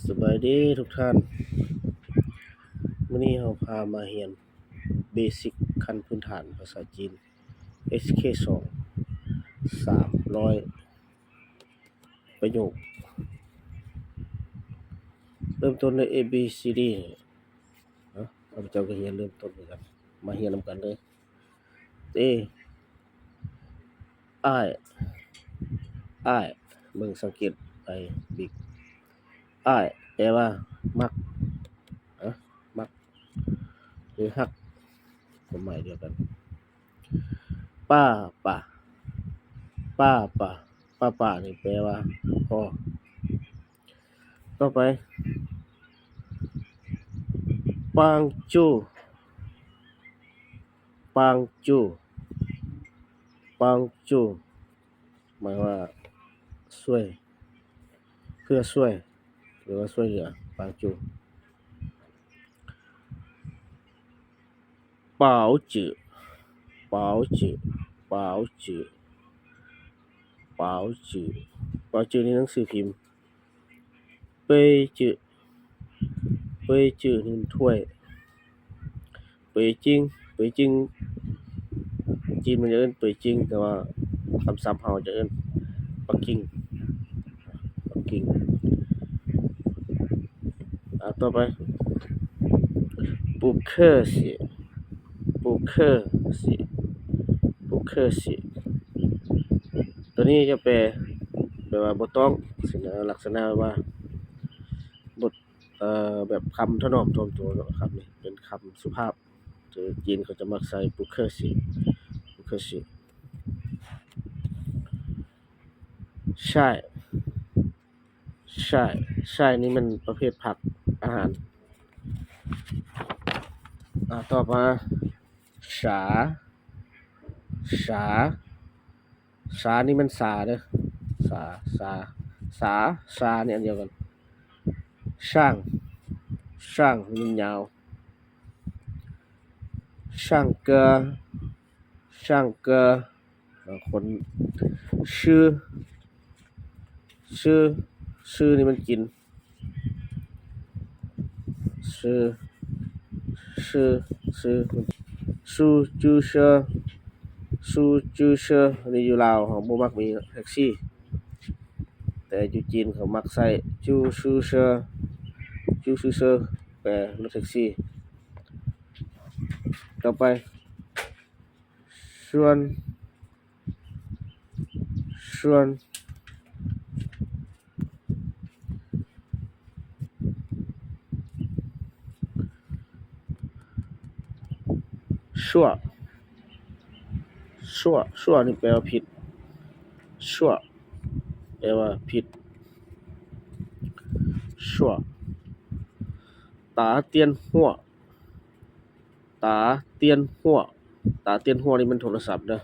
ສະບາຍດີທຸກທ່ານ, ມື້ນີ້ເຮົາພາມາຮຽນເບສິກຂັ້ນພື້ນຖານພາສາຈີນ ເອສເຄສອງ ສາມຮ້ອຍປະໂຫຍກ. ເລີ່ມຕົ້ນດ້ວຍ ເອ ບີ ຊີ ດີ ເນາະ, ຂ້າພະເຈົ້າກໍຮຽນເລີ່ມຕົ້ນຄືກັນ, ມາຮຽນນຳກັນເລີຍ. ເອ ອ້າຍ, ອ້າຍ, ເບິ່ງສັງເກດ ອ້າຍ ບິກ. ອ້າຍ ແປວ່າ ມັກ, ນະ, ມັກ ຫຼື ຮັກ, ຄວາມໝາຍດຽວກັນ. ປ້າ ປ້າ, ປ້າ ປ້າ, ປ້າ ປ້າ ນີ້ແປວ່າ ພໍ່. ຕໍ່ໄປ ປາງຈູ, ປາງຈູ, ປາງຈູ ໝາຍວ່າ ຊ່ວຍ, ເພື່ອຊ່ວຍ ຫຼືວ່າຊ່ວຍເຫຼືອ, ປາງຈູ. ປາວຈື້, ປາວຈື້, ປາວຈື້, ປາວຈື້, ປາວຈື້ ນີ້ໜັງສືພິມ. ເປີຍຈື້, ເປີຍຈື້ ນີ້ຖ້ວຍ. ເປີຍຈິງ, ເປີຍຈິງ ຈີນມັນຈະເອີ້ນເປີຍຈິງ, ແຕ່ວ່າຄຳສັບເຮົາຈະເອີ້ນປັກກິ່ງ, ປັກກິ່ງ. ອ່າ ຕໍ່ໄປ 不客气, 不客气, 不客气. ຕົວນີ້ຈະແປ ແປວ່າບໍ່ຕ້ອງ ຊິນະ, ລັກສະນະວ່າບໍ່ ເອີ ແບບຄຳຖະໜອມຖ່ອມຕົວເນາະ. ຄຳນີ້ເປັນຄຳສຸພາບ, ຈີນເຂົາຈະມັກໃຊ້ 不客气, 不客气. 菜, 菜, 菜 ນີ້ແມ່ນປະເພດຜັກອາຫານ. ອ່າ ຕໍ່ມາ 茶, 茶, 茶 ນີ້ແມ່ນຊາເດີ, ຊາ, ຊາ, ຊາ, ຊາ ນີ້ອັນດຽວກັນ. 上, 上 ນີ້ມັນຍາວ. 唱歌, 唱歌 ຄົນ. 吃, 吃, 吃 ນີ້ມັນກິນ. 吃, 吃, 吃, 出租车, 出租车 ນີ້ຢູ່ລາວເຮົາບໍ່ມັກມີແທັກຊີ, ແຕ່ຢູ່ຈີນເຂົາມັກໃຊ້ 出租车, 出租车 ແປລົດແທັກຊີ. ຕໍ່ໄປ 算, 算, 算, 算 ນີ້ແປວ່າຜິດ, 算 ແປວ່າຜິດ. 算, 打电话, 打电话, 打电话 ນີ້ແມ່ນໂທລະສັບເດີ.